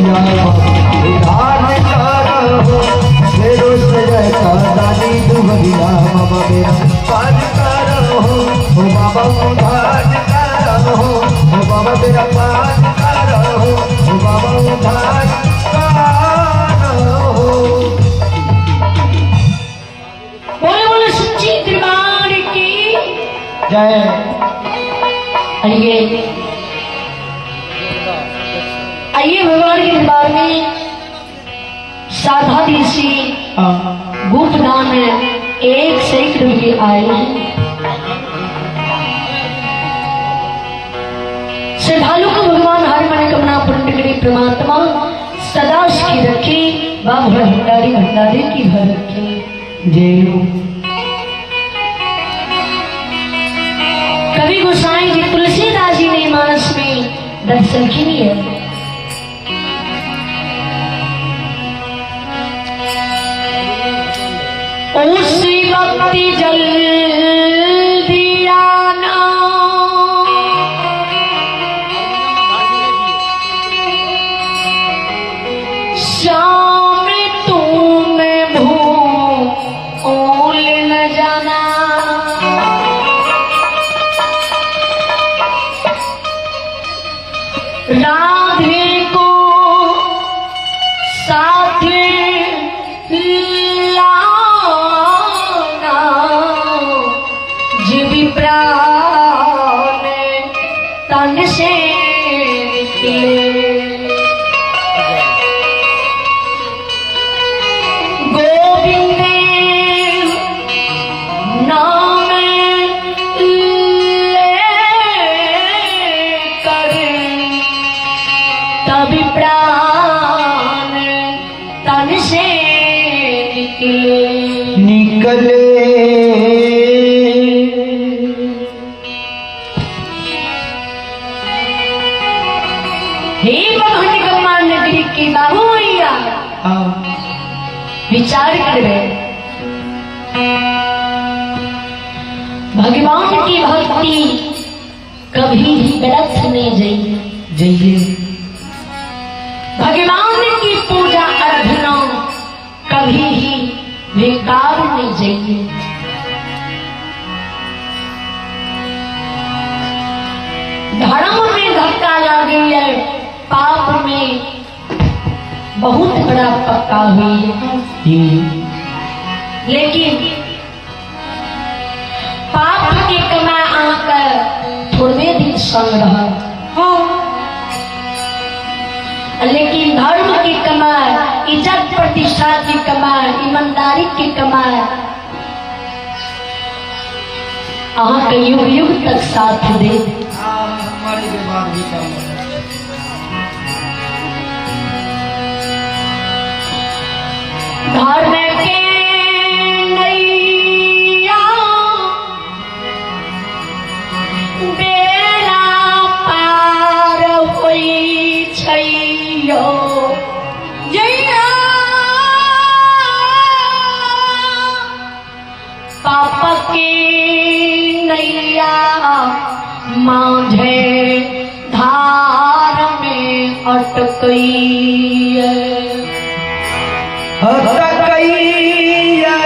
दुवरिया बाबा उधार करो, मेरो सजय का दानी दुवरिया बाबा मेरा पार करो, ओ बाबा उधार करो, ओ बाबा मेरा पार करो, ओ बाबा उधार करो। बोले बोले सच्ची दरबार की जय। आइए आइए भगवान के दरबार में साधा देसी गुप्त दान 1 से 1 रुपये आए हैं। श्रद्धालु को भगवान हर मनोकामना पूर्ण करे, परमात्मा सदा सुखी रखे, बाबा भंडारी भंडारे की भर रखे। जय। कवि गोसाई जी तुलसीदास जी ने मानस में दर्शन किए। उसी वक्त जल्दी आना, श्याम तुम भूल न जाना। राधे को साथ लाना, जीवी प्राण तन से निकले। गोविंद नाम ले कर तभी प्राण तन से निकले। निकले। हे भगवान कमाल नगरी की बाबू भैया, विचार करे भगवान की भक्ति कभी भी व्यर्थ नहीं जाइए। जाइए। भगवान की पूजा आराधना कभी ही बेकार नहीं जाइए। धर्म में धक्का लगी है, पाप में बहुत बड़ा पक्का हुई है, लेकिन पाप के कमा आकर थोड़े दिन संग रहा, लेकिन धर्म की कमाई, इज्जत प्रतिष्ठा की कमाई, ईमानदारी की कमाई अहाँ के युग युग तक साथ दे। हमारे के बाद भी काम धर्म के नैया बेड़ा पार होई छैयो जैया, पाप के नैया मांझे धार में अटकई। अटकैया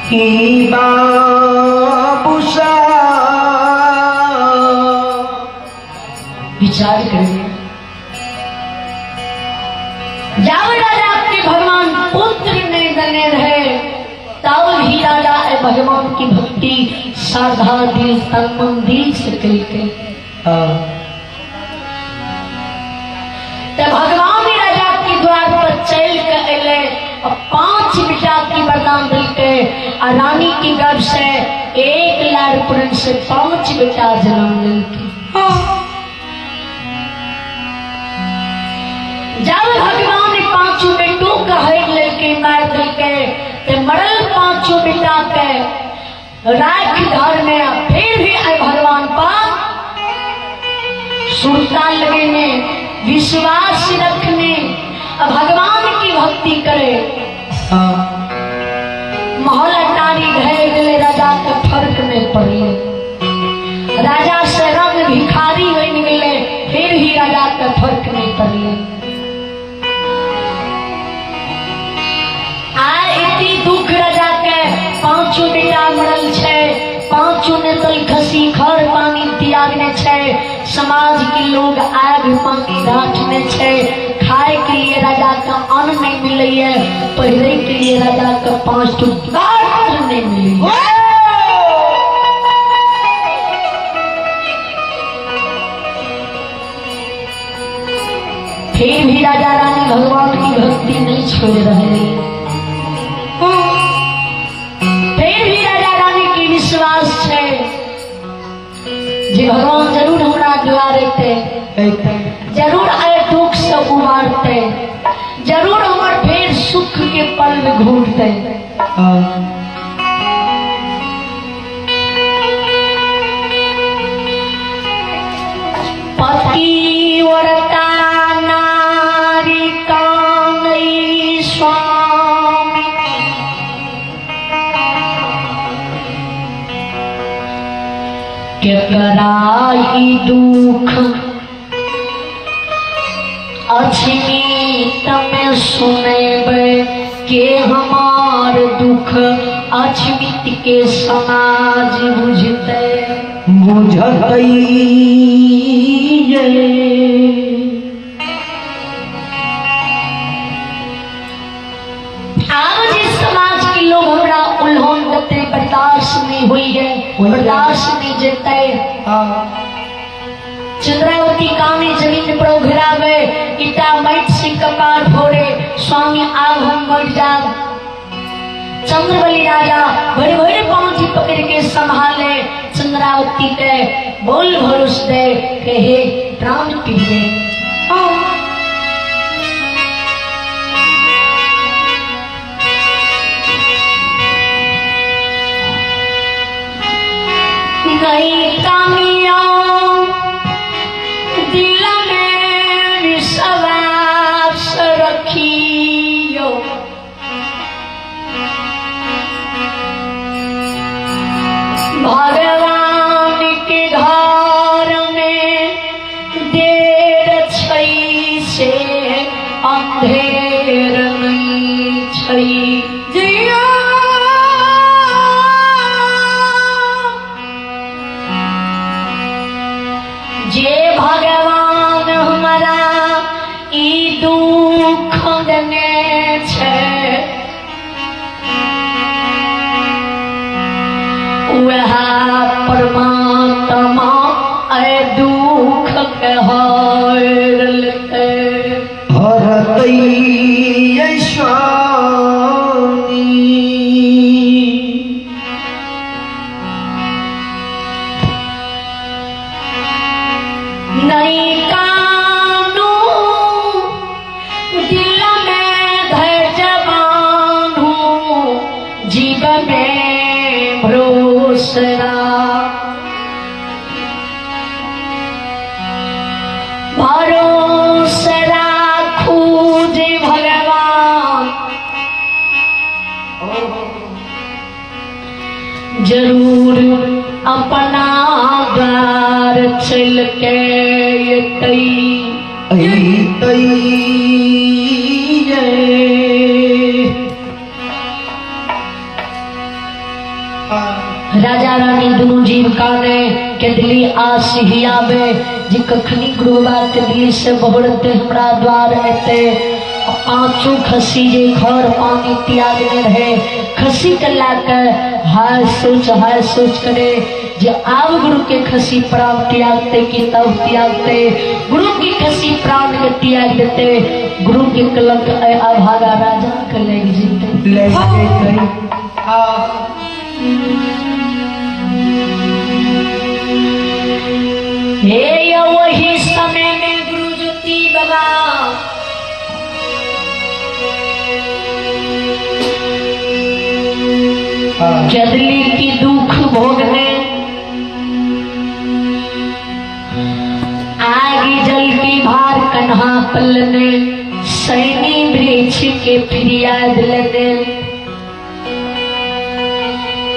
ही बाबूसा। विचार करिए, जब राजा के भगवान पुत्र ने बने रहे तब भी राजा है भगवान की भक्ति श्रद्धा दिल तन मन दिल से कलके। तो भगवान राजा के द्वार पर चल के अले और 5 बेटा की वरदान दिलके और रानी के गर्भ से 1 लाख पुरन से 5 बेटा जन्म लिलके। जब भगवान ने 5 बेटों का हर लेके मार दिलके ते मरल 5 बेटा के राख घर में फिर भी आए भगवान पर सुरता लगने, विश्वास रखने और भगवान की भक्ति करे। महल अटारी ढह गए, राजा के फर्क नहीं पड़े, राजा से रंग भिखारी बनि गेलै, फिर भी राजा के फर्क नहीं पड़लै। आ एती दुख राजा के, पांचों बेटा मरल छै, पांचों नेतल खसी खर पानी त्यागने छै, समाज के लोग आग पानी राखने छै, खाए के लिए राजा का अन्न नहीं मिलैए, पहिरे के लिए राजा का 5 ठो वस्त्र नहीं मिलैए। फिर भी राजा रानी भगवान की भक्ति नहीं छोड़ रहे, फिर भी राजा रानी की विश्वास है जे भगवान जरूर हमरा द्वार एते, जरूर आए दुख से उबारते, जरूर हमर फिर सुख के पल में घूटते। पतिव्रता नारी कानई स्वामी, केकरा ई दुख अछिमी तमे सुनेबै, के हमार दुख अछमित के समाज बुझतै, बुझतै ये। आब जे समाज के लोग हमरा उल्होन देतै बर्दाश्त नहीं हुई है, बर्दाश्त नहीं जेतै। चंद्रावती काने जमीन पर उघरावे, ईटा माटि से कपार फोड़े, स्वामी आब हम मर जाब। चंद्रबली राजा भरि भरि पाँच पकड़ के संभाले चंद्रावती के, बोल भरोस दे के हे प्राण प्रिय। नहीं कामिया दिल में विश्वास रखियो, भगवान के घर में देर छै से अंधेर नहीं छै। जिया जे भगवान हमारा ई दुख देने छै, वह परमात्मा ऐ दुख के हर लेतै, हरतै स्वामी। नहीं कानू दिल में धैर्य बांधू, जीव में भरोसा, भरोसा राखू जे भगवान, जरूर अपना द्वार चल के एतै, एतै ये। राजा रानी दुनू जीव काने केदली आस हियाबे, जे कखनी गुरुबा केदली से बहरते हमरा द्वार एते। पांचों खसी जे घर पानी त्यागने रहे, खसी के लाके हाय सोच करे जे आब गुरु के खसी प्राण त्यागते कि तब त्यागते, गुरु की खसी प्राण के त्याग देते, गुरु के कलंक ऐ अभागा राजा के लग जीते, लग जेतै। हे या वही समय में गुरु ज्योति बाबा चदली की दुख भोगने, आगी जल की भार कन्हा पलने, सैनी वृक्ष के फिरियाद लेने,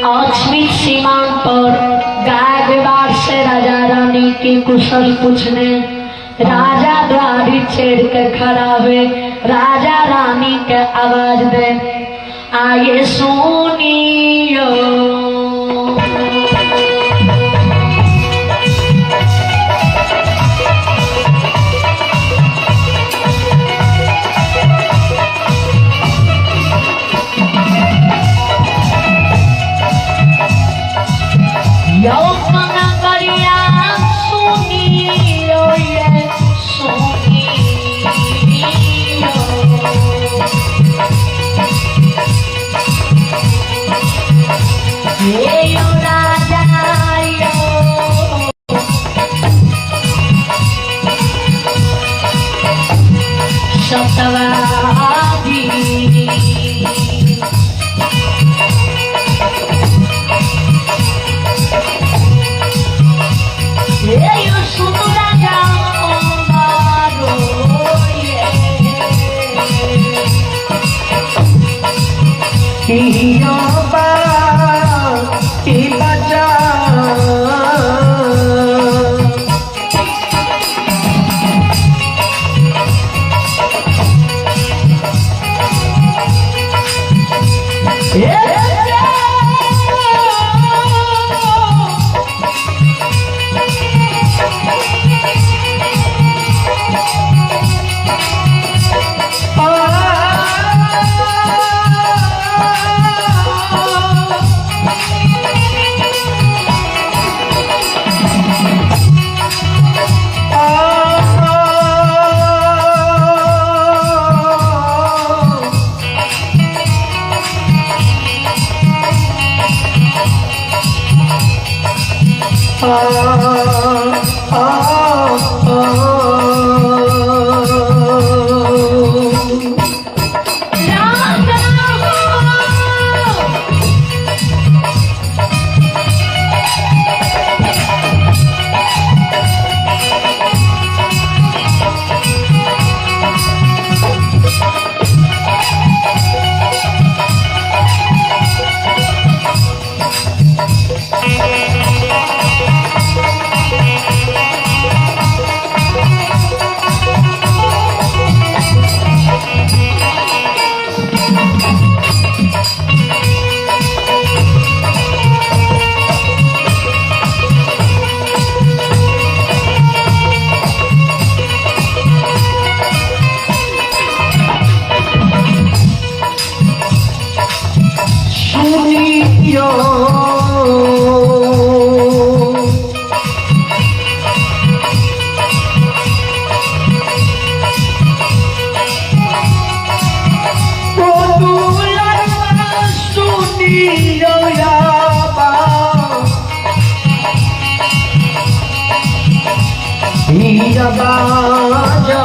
औचमित सीमान पर गाय व्यवहार से राजा रानी रानी के कुशल पूछने राजा द्वारी छेड़ के खड़ा हुए, राजा रानी के आवाज दे, आये सुनियो। यो कनगरिया सुनियो ये सुनियो। ये यो राजा यो सतवादी। ये यो सुन राजा मारो ये कियो बा की बचा। राम राम। सुनियो ओ दुलरवा सुनियो याबा हिया बाजा।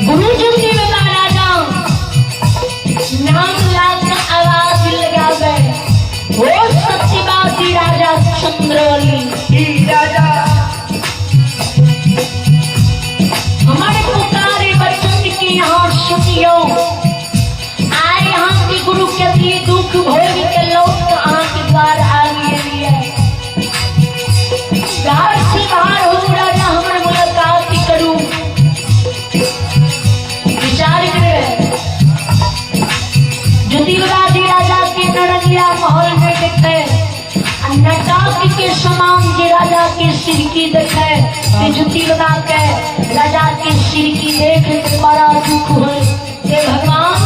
गुरु जी बाबा राजा नाम लाख आवाज लगावे, वो सत्यवादी राजा चंद्रवली हमारे पुकारे बचन के यहाँ सुनियो। आए यहाँ के गुरु के लिए दुख भोग के लौट के अहाँ के द्वार आ गेलिए। द्वार से बाहर हो राजा, हमर मुलाकात करू। विचार करे ज्योतिर्वादी राजा के नरंगिया महल में देखे, नटाक के समान जे राजा के सिरकी देखे, ते ज्योतिर्वा के राजा के सिरकी देख के बड़ा दुख हो। हे भगवान,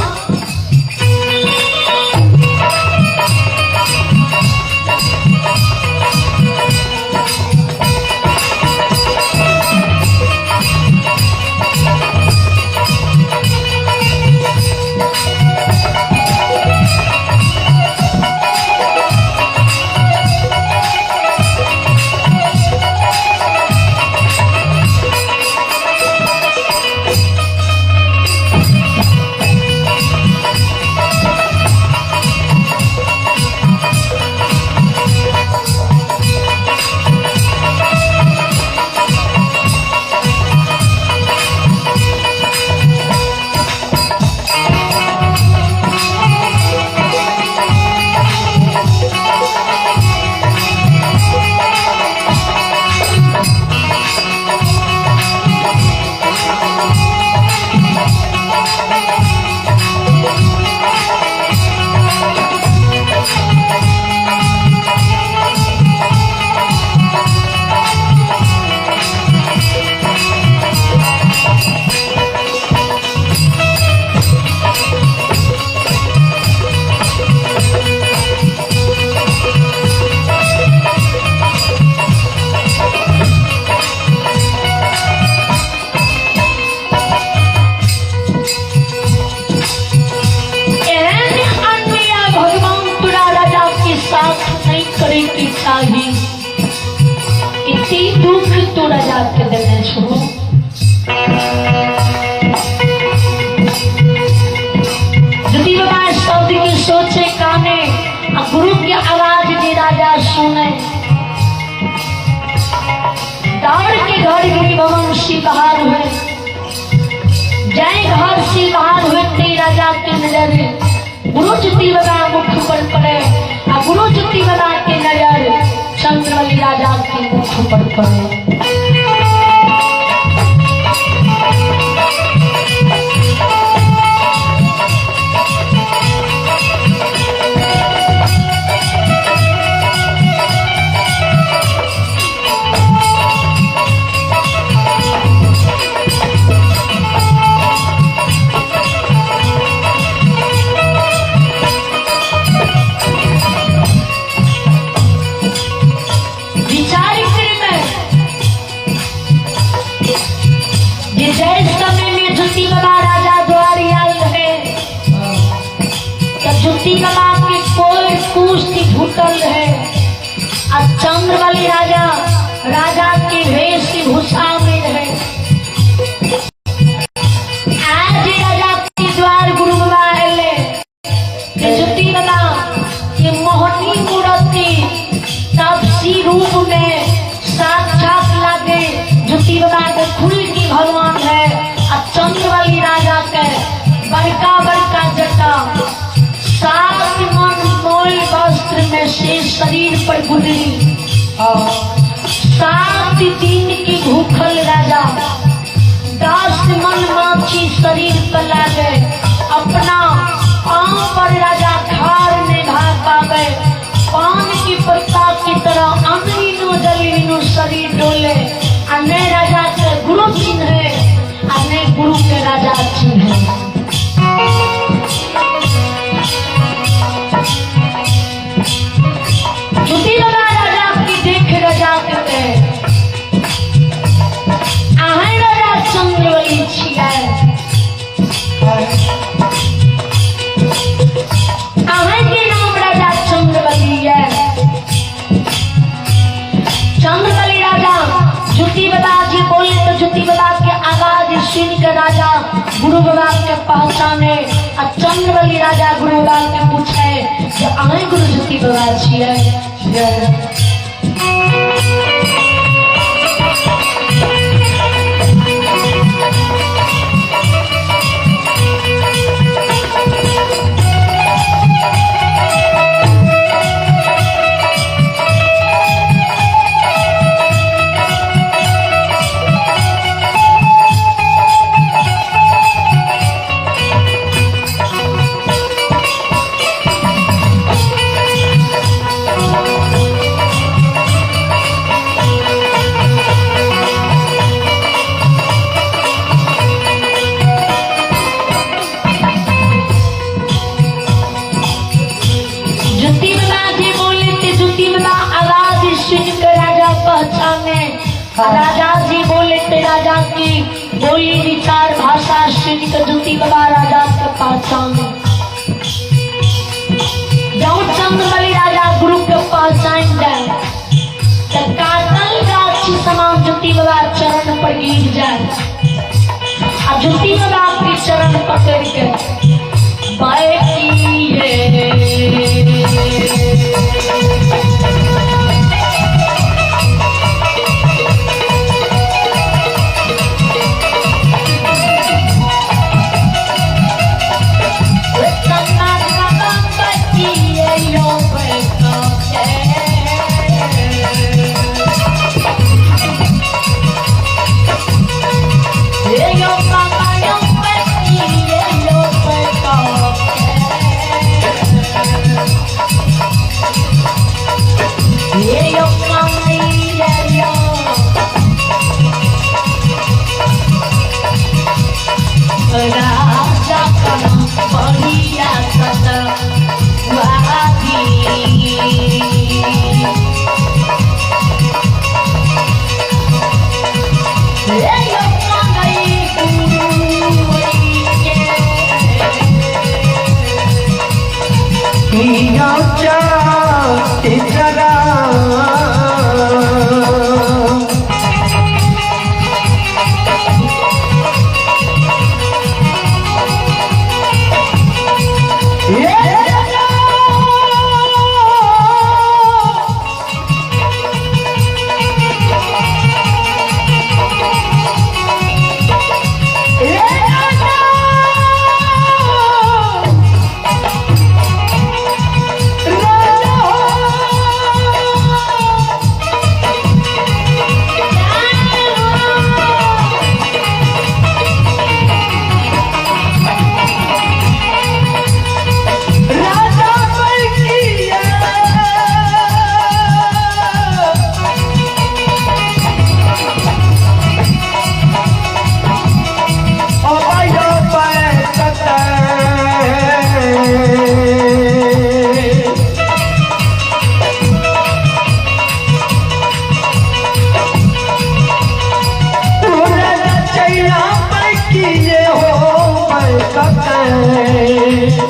सुने दौड़ के घर गिरी भवन सी बाहर हुए। जय घर सी बाहर हुए ते राजा के नजर गुरु ज्योति बाबा मुख पर पड़े आ गुरु ज्योति बाबा के नजर चंद्रबली राजा के मुख पर पड़े। विचार में जे जय समय में ज्योति बाबा राजा द्वारी आयल रहे तो ज्योति बाबा के कोई कुश्ती झूटल रहे आ चंद्रबली राजा राजा के भेष भूषा में रहे। आज राजा के द्वार गुरु बाबा आये ज्योति बाबा के मोहनी मूर्ति तापसी रूप में साक्षात लागे ज्योति बाबा के खुल के भगवान है आ चंद्रबली राजा के बड़का बड़का जटा 7 मन मोल वस्त्र में से शरीर पर गुजरी 7 दिन की भूखल राजा 10 मन माछी शरीर पर लागे अपना पांव पर राजा खार ने ढा पावे पान की पत्ता की तरह अमरीनो जलीनो शरीर डोले आ ने राजा के गुरु चिन्हे आ ने गुरु के राजा चिन्हे। ज्योति बाबा राजा की देख राजा के अहें राजा चंद्रबली छियै अहें के नाम राजा चंद्रबली है। चंद्रबली राजा ज्योति बाबा जी बोले तो ज्योति बाबा के आवाज सुन के राजा गुरु बाबा के पहचाने आ चंद्रबली राजा गुरु बाबा के पूछे जे अहें गुरु ज्योति बाबा छियै। ज्योति बाबा जी बोले थे ज्योति बाबा आवाज सुन कर राजा पहचाने। राजा जी बोले थे राजा की बोली विचार भाषा सुन कर ज्योति बाबा राजा के पहचाने। जब चंद्रबली राजा गुरु के पहचान जाए तो काटल गाछी समान ज्योति बाबा चरण पर गिर जाए आ ज्योति बाबा के चरण पकड़ के बैठिए। कके।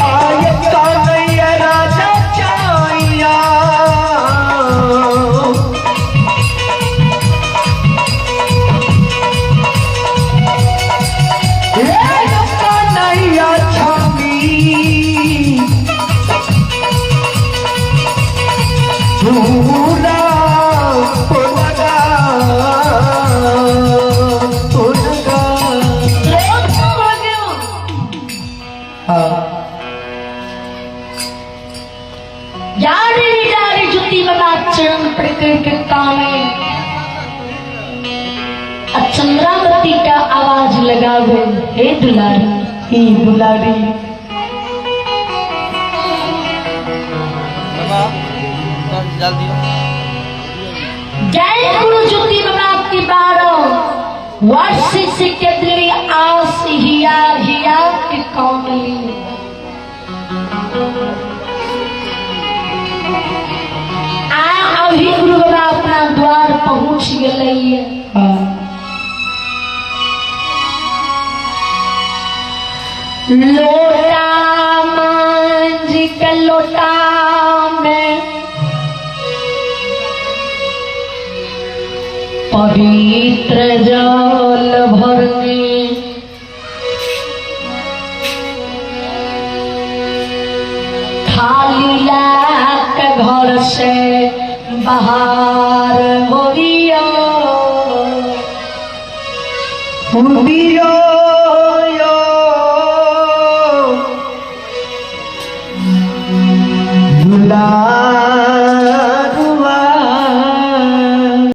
आय कन्हैया राजा चाइया, कन्हैया छामी झूला पुनगा पुनगा। हो गयो। हाँ। जारी जारी जुती बाबा चरण पकड़ के काने आ चंद्रावती का आवाज लगावे, हे दुलारी, ही दुलारी। जय गुरु ज्योति बाबा की 12 वर्ष से केतली आस हिया हिया के कौन ली। आ अभी गुरु बाबा अपना द्वार पहुंच गए। हाँ। लोटा मांझ के लोटा में पवित्र जल भरने, थाली लाक घर से बाहर होइयो। होइयो।